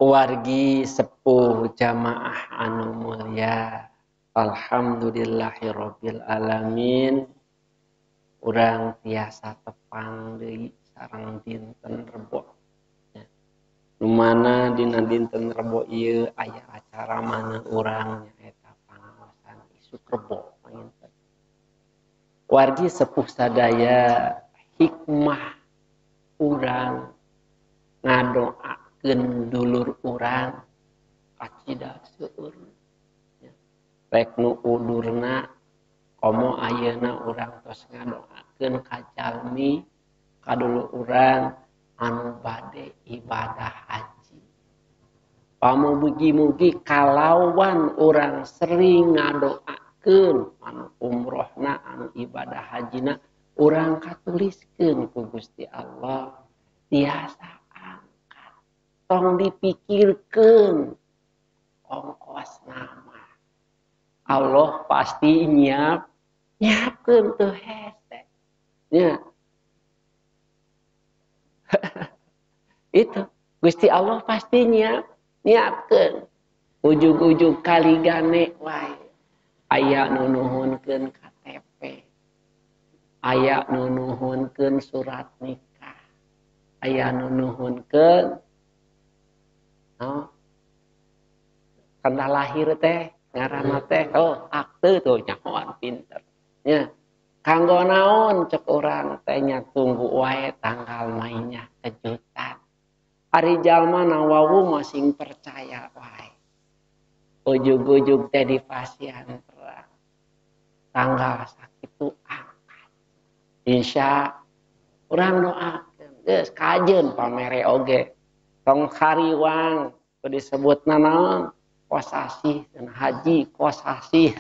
Wargi sepuh jamaah anu mulia, alhamdulillahirabbil alamin. Urang tiasa tepang deui sareng dinten Rebo. Nu mana dina dinten Rebo ieu aya acara mana urang nyaeta pangaosan isuk Rebo panginten. Wargi sepuh sadaya, hikmah urang ngadoakeun dulur urang kacida seueur. Rek nu udurna komo ayeuna urang tos ngadoakeun ka jalmi ka dulur urang anu bade ibadah haji. Pamugi-mugi kalawan urang sering ngadoakeun anu umrohna anu ibadah hajina urang katuliskeun ku Gusti Allah tiasa angkat. Tong dipikirkeun ongkos nama. Allah pasti nyiapkeun teu hese. Nya. Itu Gusti Allah pasti nyiapkeun. Ujug-ujug kali gane wae. Aya nu nuhunkeun KTP. Aya nu nuhunkeun surat nikah. Aya nu nuhunkeun tanda lahir teh ngaranna teh oh akte tuh nyahoan pinter. Nya. Kanggo naon cek urang teh nya tunggu wae tanggal mainnya kejutan. Ari jalma nawawu masing percaya wae. Ujug-ujug teh dipasihan terang. Tanggal sakitu angkat. Insya urang doakeun geus kajeun pamere oge. Tong hariwang disebutna naon? Kosasi haji kosasi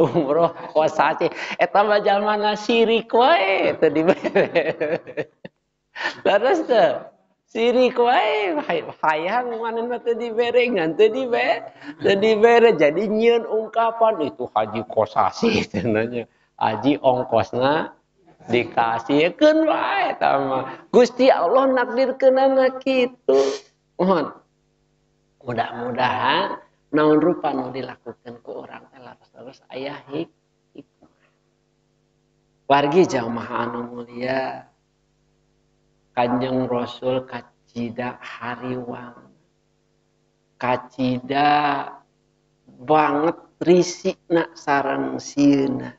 umroh kosasi eta mah jalmana sirik wae teu dibere. Terus teu sirik wae hayang manehna teu dibere ngan teu dibere jadi nyieun ungkapan itu haji kosasi cenah haji ongkosna dikasihkeun wae eta mah Gusti Allah nakdirkeunana kitu. Mohon mudah-mudahan naon rupa nu dilakukan ku urang teh terus aya hikmah. Wargi jamaah anu mulia, Kanjeng Rasul kacida hariwang, kacida banget risikna sareng sieuna.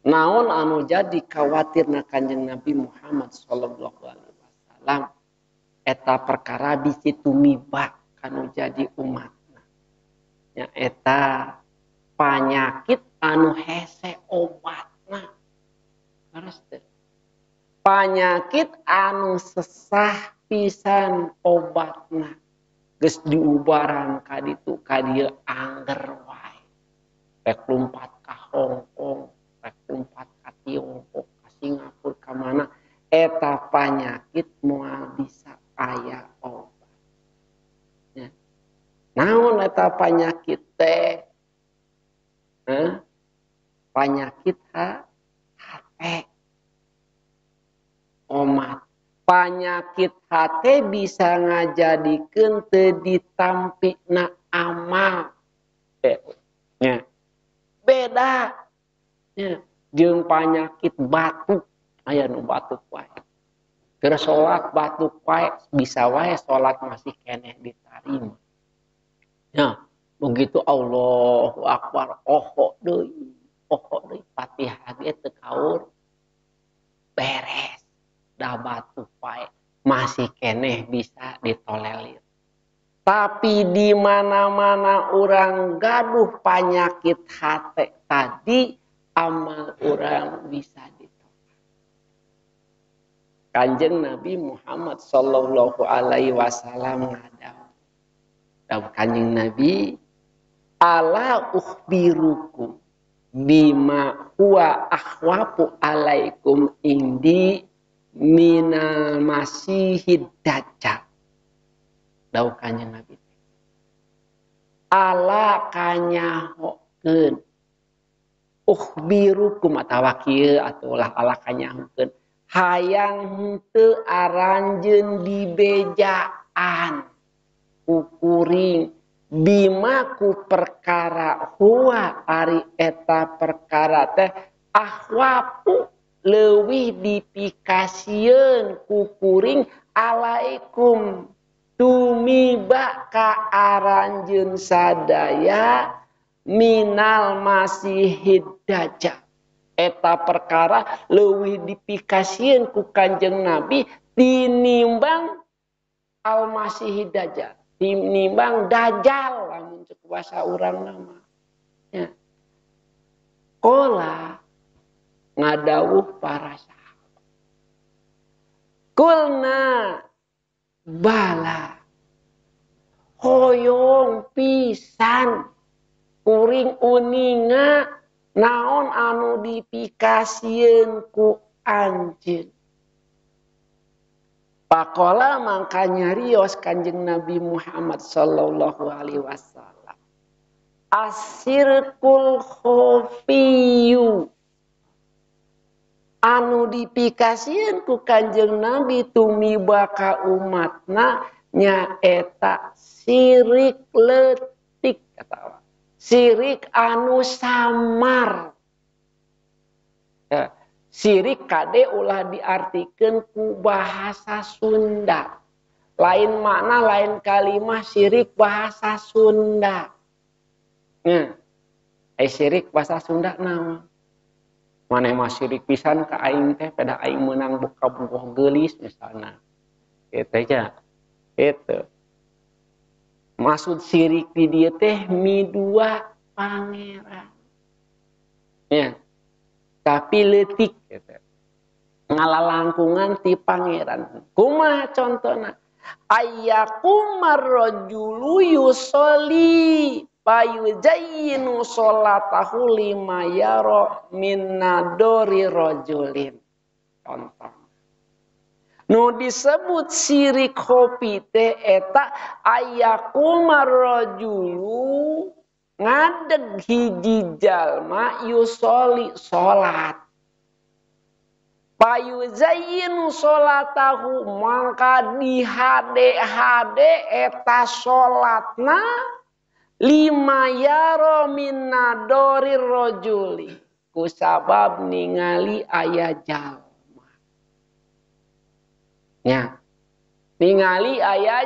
Naon anu jadi kawatirna Kanjeng Nabi Muhammad sallallahu alaihi wasallam eta perkara bisi tumiba kanu jadi umat. Nya eta panyakit anu hese obatna. Terus teh. Panyakit anu sesah pisan obatna. Geus diubaran ka ditu ka dieu angger wae. Rek lumpat ka Hong Kong, rek lumpat ka Tiongkok, ka Singapura, ka mana eta panyakit moal bisa aya obat. Nya. Naon eta panyakit teh? Panyakit hate. Omat. Panyakit hate bisa ngajadikeun teu ditampikna amal. Nya. Beda. Nya. Jeung panyakit batuk, aya nu batuk wae. Keur salat batuk wae, bisa wae salat masih keneh ditarima. Nah, begitu Allahu Akbar, oho deui, Fatihah ge teu kaur, beres, dah batuk wae, masih keneh bisa ditolelir. Tapi di mana-mana urang gaduh panyakit hate tadi, amal urang bisa ditolak. Kanjeng Nabi Muhammad sallallahu alaihi wasallam ngadawuh. Kanjeng Nabi, ala ukhbirukum bima huwa akhwafu alaikum indi minal masihid dajjal. Dawuh Kanjeng Nabi. Ala kanyahokeun ukhbirukum atawa kieu atulah ala kanyahokeun hayang henteu aranjeun dibejaan. ku kuring bima ku perkara huwa ari eta perkara teh ahwapu leuwih dipikasieun ku kuring alaikum tumiba ka aranjeun sadaya minal masihid dajjal. Eta perkara leuwih dipikasieun ku Kanjeng Nabi tinimbang al-masihid dajjal, tinimbang dajjal lamun cek bahasa urang nama. Ya. Kola ngadawuh para sahabat. Kulna bala hoyong pisan kuring uninga naon anu dipikasieun ku anjeun. Pakola mangka nyarios Kanjeng Nabi Muhammad sallallahu alaihi wasallam. Asirkul khofiyu anu dipikasieun ku Kanjeng Nabi tumiba ka umatna nyaeta sirik leutik atawa sirik anu samar. Ya, sirik kade ulah diartikeun ku bahasa Sunda. Lain makna lain kalimah sirik bahasa Sunda. Nah, sirik bahasa Sunda naon? Maneh mah sirik pisan ka aing teh pada aing meunang buka buah geulis misalna. Kitu aja. Itu. Maksud sirik di dieu teh midua pangeran. Ya. Tapi leutik gitu. Ngalalangkungan ti pangeran. Kumaha contona? Ayyakumar rajulu yusolli payuzayyinu sholatahu lima yara min nadori rajulin. Contoh. Nu disebut sirik kopi teh eta ayyakumar rajulu ngadeg hiji jalma yusoli salat. Payuzayyinu sholatahu mangka dihade-hade eta salatna lima yaro min nadorir rajuli kusabab ningali aya jalma. Nya. Ningali aya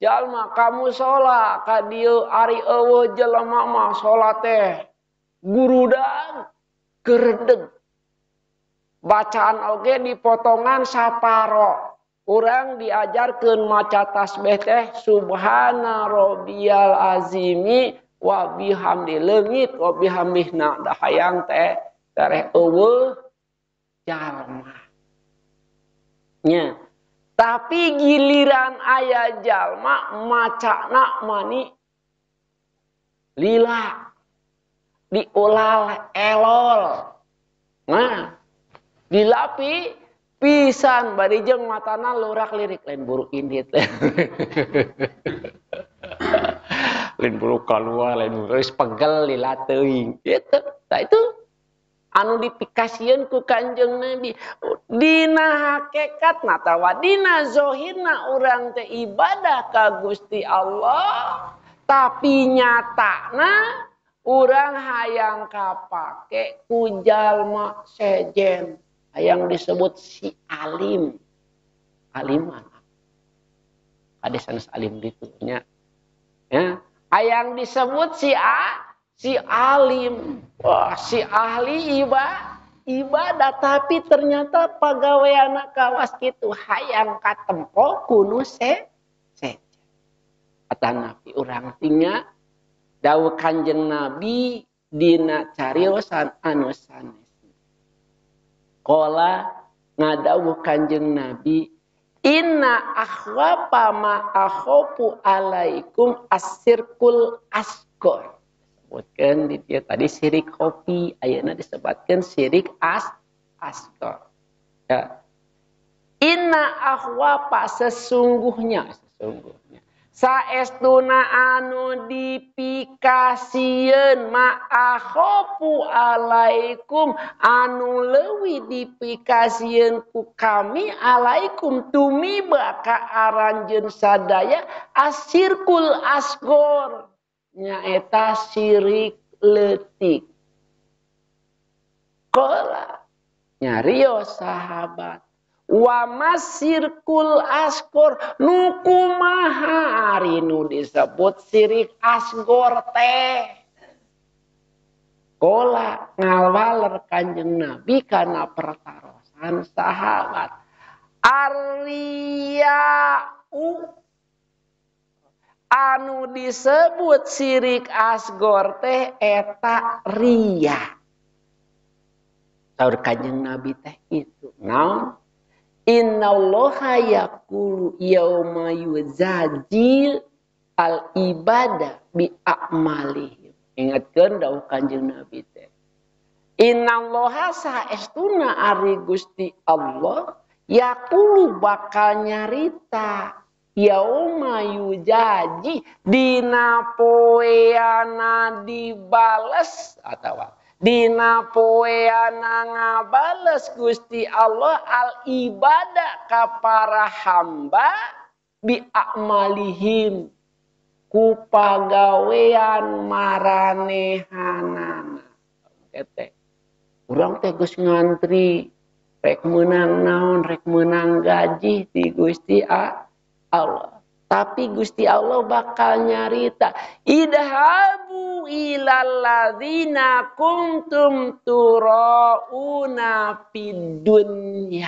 jalma kamu sholat ka dieu ari eueuh jelema mah sholat teh gurudag geredeg. Bacaan oge dipotongan saparo. Urang diajarkeun maca tasbih teh subhana rabbiyal azimi wa bihamdi leungit wa bihamdihna da hayang teh tereh eueuh jalma. Nya. Tapi giliran aya jalma macana mani lila diulal elol. Nah, dilapi pisan bari jeung matana lurak lirik lain buruk indit. Lain buruk kaluar lain geus pegel lila teuing. Gitu. Tah itu anu dipikasieun ku Kanjeng Nabi. Dina hakikatna atawa dina zahirna urang teh ibadah ka Gusti Allah, tapi nyatana urang hayang kapake ku jalma sejen. Yang disebut si alim. Aliman. Ada sanes alim ditunya. Ya. Yang disebut si A, si alim. Wah, si ahli ibadah tapi ternyata pagaweana kawas kitu hayang katempo kuno se sejen. Kata Nabi urang tinggal dawuh Kanjeng Nabi dina cariosan anu sanes. Kola ngadawuh Kanjeng Nabi inna akhwafa ma akhafu alaikum asirkul asgor. Disebutkan di dia tadi sirik kopi, ayeuna disebutkan sirik asgor. Ya. Inna akhwafa sesungguhnya, sesungguhnya. Saestuna anu dipikasieun ma akhafu alaikum anu leuwih dipikasieun ku kami alaikum tumiba ka aranjeun sadaya asirkul asgor nyaeta syirik leutik. Qala nyarios sahabat wa masirkul asgor nu kumaha ari nu disebut sirik asgor teh. Kola ngawaler Kanjeng Nabi kana pertarosan sahabat. Ariyau anu disebut sirik asgor teh eta riya. Saur Kanjeng Nabi teh itu naon? Innallaha yaqulu yauma yuzajil al ibadah bi a'malihim. Ingatkeun dawuh Kanjeng Nabi teh. Innallaha saestuna ari Gusti Allah yaqulu bakal nyarita yauma yujaji dina poeana dibales atawa dina poeana ngabales Gusti Allah al ibadah ka para hamba bi a'malihim ku pagawean maranehanana. Teh urang teh geus ngantri rek meunang naon, rek meunang gaji ti Gusti Allah. Tapi Gusti Allah bakal nyarita idhabu ilal ladzina kuntum turauna fid dunya.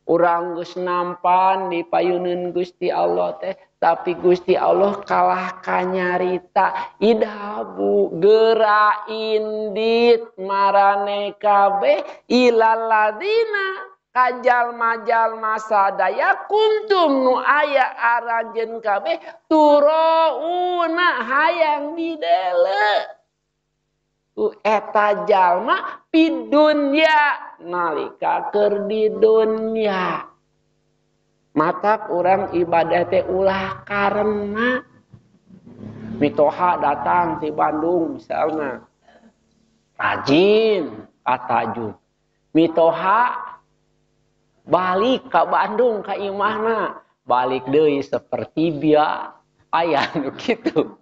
Urang geus nampan di payuneun Gusti Allah teh, tapi Gusti Allah kalah ka nyarita idhabu geura indit marane kabeh ilal ladzina kajalma-jalma sadaya kuntum nu aya aranjeun kabeh turauna hayang didele ku eta jalma pi dunya nalika keur di dunya. Matak urang ibadah teh ulah karena mitoha datang ti Bandung misalnya rajin katajun mitoha balik ke Bandung ke imahna balik deui seperti biasa aya nu kitu.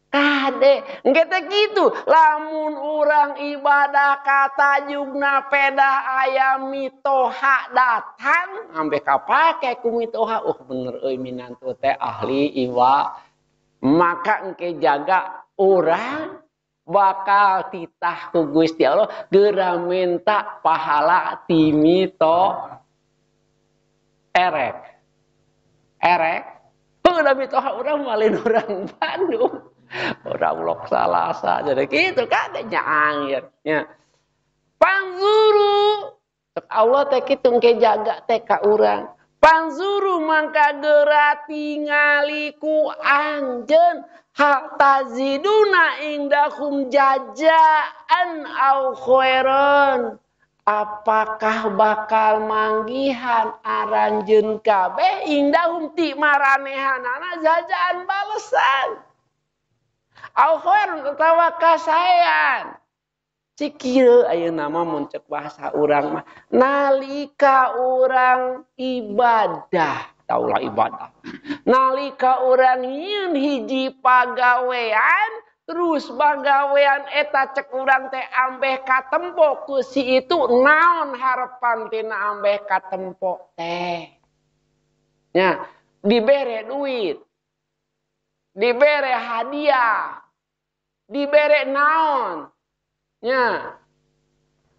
Kade engke teh kitu lamun urang ibadah katajugna pedah aya mitoha datang ambe kapake ku mitoha, bener euy minantu teh ahli iwa, maka engke jaga urang bakal titah ku Gusti Allah geura minta pahala ti mito erek. Erek heuh da mitoha urang malin urang Bandung. Urang lok salasa jadi kitu kade nyaangir nya. Panzuru Allah teh kitu engke jaga teh ka urang. Panzuru mangka geura tingali ku anjeun hal taziduna indahum jajaan au khairan. Apakah bakal manggihan aranjeun kabeh indahum ti maranehanana jajaan balesan. Au khairun atawa kasaean. Cik kieu ayeuna mah mun ceuk bahasa urang mah nalika urang ibadah, taulah ibadah. Nalika urang nyieun hiji pagawean, terus pagawean eta cek urang teh ambeh katempo ku si itu naon harepan tina ambeh katempo teh. Nya, dibere duit, dibere hadiah, dibere naon. Nya,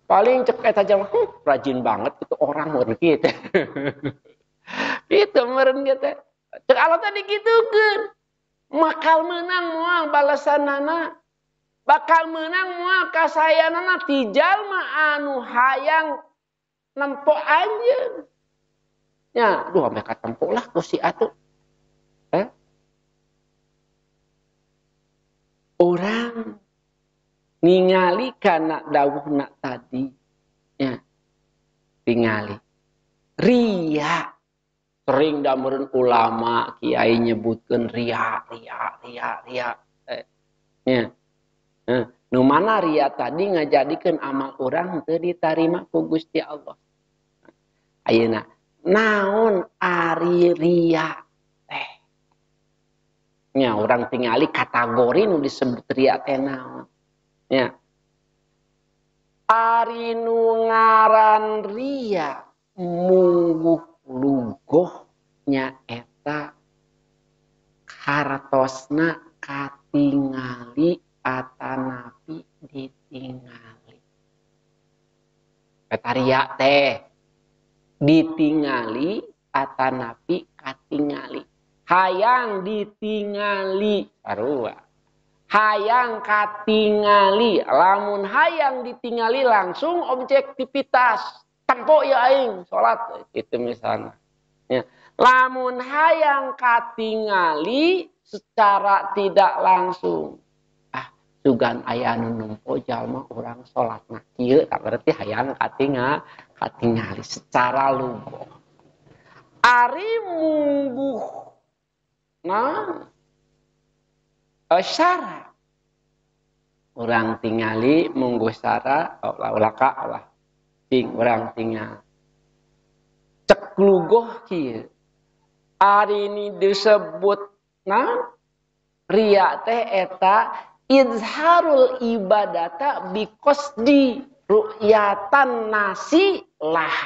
paling cek eta jam, rajin banget itu orang meureun kitu. Kitu meureun kitu. Cek Allah teh dikitukeun. Bakal menang moal balasanana. Bakal menang moal kasayanana ti jalma anu hayang nempo anjeun. Nya, duh ameh katempo lah ku si atuh. Orang ningali kana dawuhna tadi nya tingali ria Sering da meureun ulama kiai nyebutkeun ria ria ria ria. Nya. Nu mana ria tadi ngajadikeun amal urang teu ditarima ku Gusti Allah. Ayeuna naon ari ria teh? Nya urang tingali kategori nu disebut ria teh naon. Nya. Ari nu ngaran ria mungguh lugoh nya eta hartosna katingali atanapi ditingali. Eta ria teh ditingali atanapi katingali. Hayang ditingali sarua. Hayang katingali. Lamun hayang ditingali langsung objektivitas. Tempo ya aing salat gitu misalnya. Ya. Lamun hayang katingali secara tidak langsung. Ah, sugan aya nu nempo jalma urang salatna kieu, tak berarti hayang katingali secara lugoh. Ari mungguh nah syara. Urang tingali mungguh syara ulah ka ulah. Cing urang tingal. Cek lugoh kieu. Ari ini disebut nah ria teh eta izharul ibadata biqasdi ru'yatan nasi lah.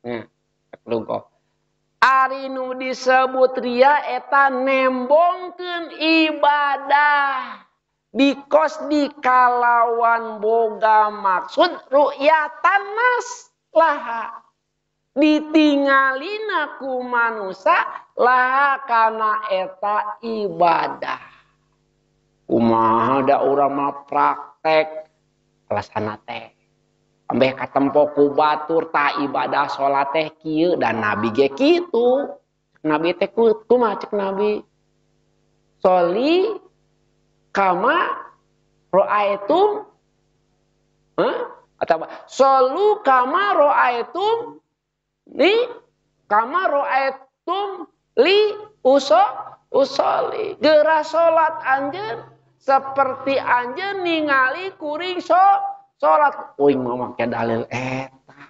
Nah, cek lugoh. Ari nu disebut ria eta nembongkeun ibadah biqasdi kalawan boga maksud ru'yatan nas laha. Ditingalina ku manusa laha kana eta ibadah. Kumaha da urang mah praktek alasana teh. Ambeh katempo ku batur ta ibadah salat teh kieu dan nabi ge kitu. Cek nabi teh kumaha cek nabi? Soli kama ra'aitum, atau solu kama ra'aitum ni kama ra'aitum li usoli. Geura salat anjeun seperti anjeun ningali kuring salat. Uing mah make dalil eta.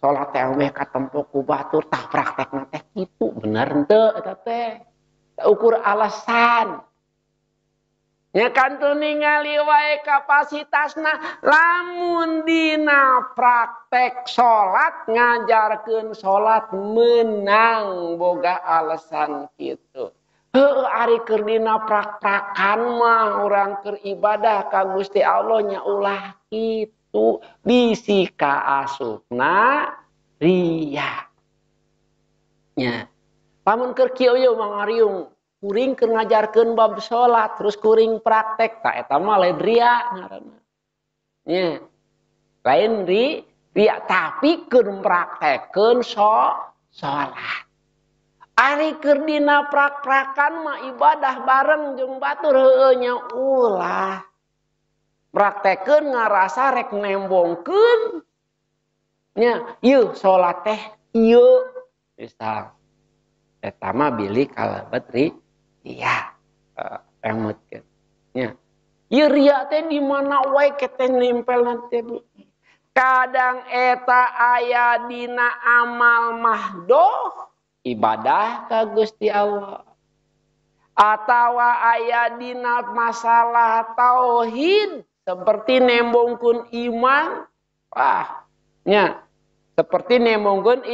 Salat teh weh katempo ku batur tah praktekna teh kitu bener henteu eta teh. Teu ukur alasan. Nya kantun ningali wae kapasitasna lamun dina praktek salat ngajarkeun salat menang boga alasan kitu. Heuh ari keur dina prak-prakan mah urang keur ibadah ka Gusti Allah nya ulah kitu bisi kaasupna ria. Nya. Lamun keur kieu ye mah ngariung kuring keur ngajarkeun bab salat terus kuring praktek ta eta mah lain ria ngaranna. Nya. Lain ria tapi keur praktekkeun salat. Ari keur dina prak-prakan mah ibadah bareng jeung batur heueuh nya ulah. Praktekkeun ngarasa rek nembongkeun. Nya, ieu salat teh ieu misal. Eta mah bilih kalebet ria emutkeun. Nya. Ieu ria teh di mana wae keteh nempel nanti Bu. Kadang eta aya dina amal mahdoh ibadah ka Gusti Allah. Atawa aya dina masalah tauhid seperti nembongkeun iman. Wah, nya. Seperti nembongkeun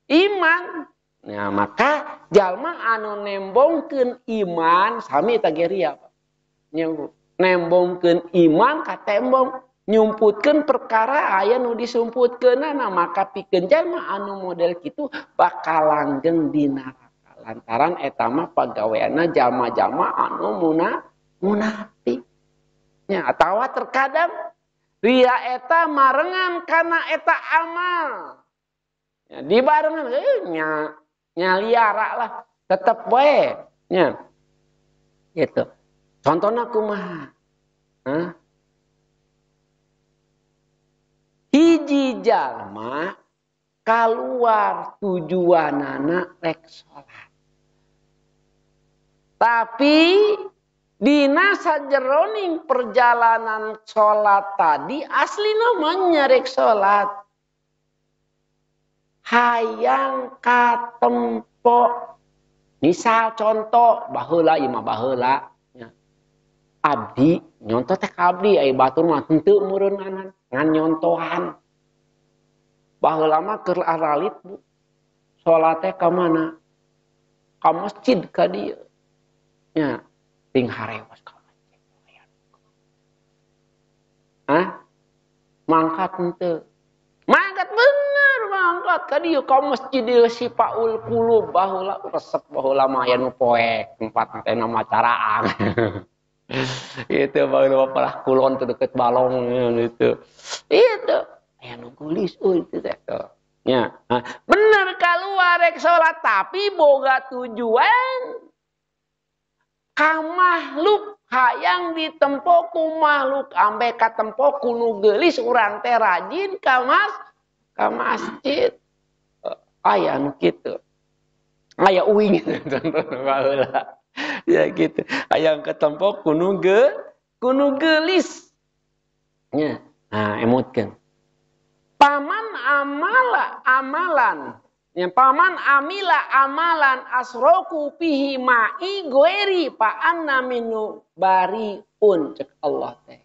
iman. Nah, maka jalma anu nembongkeun iman sami eta ge ria, Pak. Nya, Bu. Nembongkeun iman katembong nyumputkeun perkara aya nu disumputkeunana, maka pikeun jalma anu model kitu bakal langgeng di neraka. Lantaran eta mah pagaweanna jalma-jalma anu munafik. Nya, atawa terkadang ria eta marengan kana eta amal. Nya, dibarengan nya nyaliara lah tetep wae nya. Gitu. Contohna kumaha? Hah? Hiji jalma Keluar tujuanana rek salat. Tapi dina sajeroning perjalanan salat tadi asli namanya rek salat. Hayang katempo. Misal contoh baheula ieu mah baheula nya. Abdi nyontoh teh ka abdi aya batur mah henteu meureunnanan ngan nyontohan. Baheula mah keur aralit Bu. Salat teh ka mana? Ka masjid ka dieu. Nya, ting harewas ka masjid. Hah? Mangkat henteu. Mangkat bener mangkat ka dieu ka masjid dieu Sipaul Qulub baheula resep baheula mah aya nu poek tempat teh nama caraang. Itu baheula palah kulon teh deket balong gitu. Itu aya nu gulis euy itu teh. Nya, bener kaluar rek salat tapi boga tujuan ka makhluk hayang ditempo ku makhluk ambe katempo ku nu geulis urang teh rajin ka masjid. Aya nu kitu. Aya uing baheula. Ya gitu. Hayang katempo ku nu geulis. Nya, nah emutkeun. Paman amala amalan. Ya, paman amila amalan asroku pihi ma'i goeri pa anna minu bariun cek Allah teh.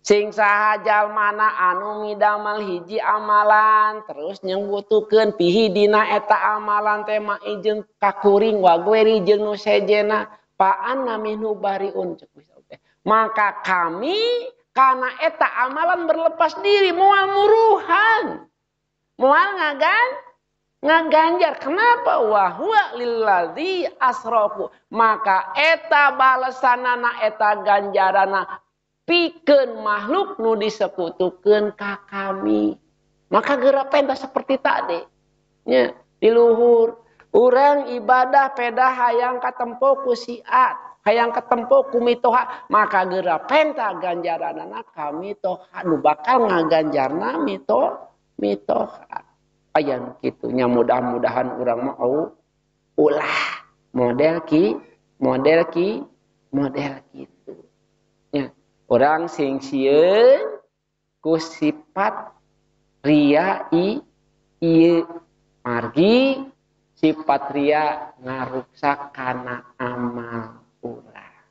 Sing saha jalmana anu midamal hiji amalan terus nyengbutukeun pihi dina eta amalan teh ma'i jeung kakuring wa goeri jeung nu sejena pa anna minu bariun cek Gusti Allah teh. Maka kami karena eta amalan berlepas diri moal muruhan. Moal ngaganjar. Kenapa? Wa huwa lilladzi asrafu. Maka eta balesanana eta ganjarana pikeun makhluk nu disekutukeun ka kami. Maka geura penta seperti tadi. Nya, di luhur urang ibadah peda hayang katempo ku si A, hayang katempo ku mitoha, maka geura penta ganjaranana ka mitoha nu bakal ngaganjarna mitoha. Aya nu kitu nya mudah-mudahan urang mah ulah model kitu. Nya, urang sing sieun ku sifat ria ieu margi sifat ria ngaruksak kana amal urang.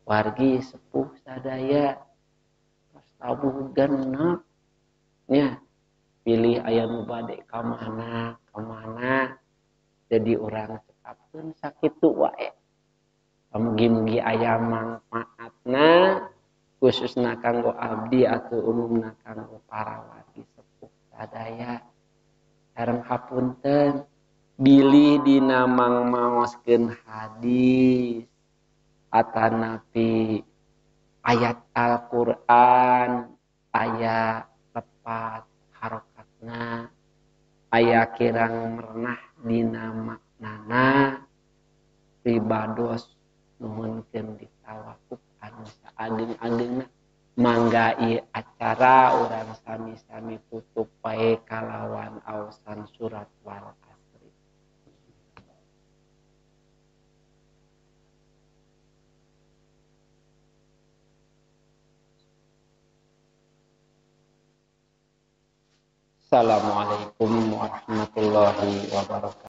Wargi sepuh sadaya tos tabuh genep nya. Pilih aya nu bade ka mana jadi urang cekapkeun sakitu wae. Mugi-mugi aya mangfaatna khususna kanggo abdi atau umumna kanggo para wargi sepuh sadaya. Sareng hapunten bilih dina mangmaoskeun hadis atanapi ayat Al-Qur'an aya tepat harokatna aya kirang merenah dina maknana pribados nuhunkeun ditawakuf anu saageng-agengna. Mangga ieu acara urang sami-sami tutup wae kalawan aosan surat Wal Asri. Assalamualaikum warahmatullahi wabarakatuh.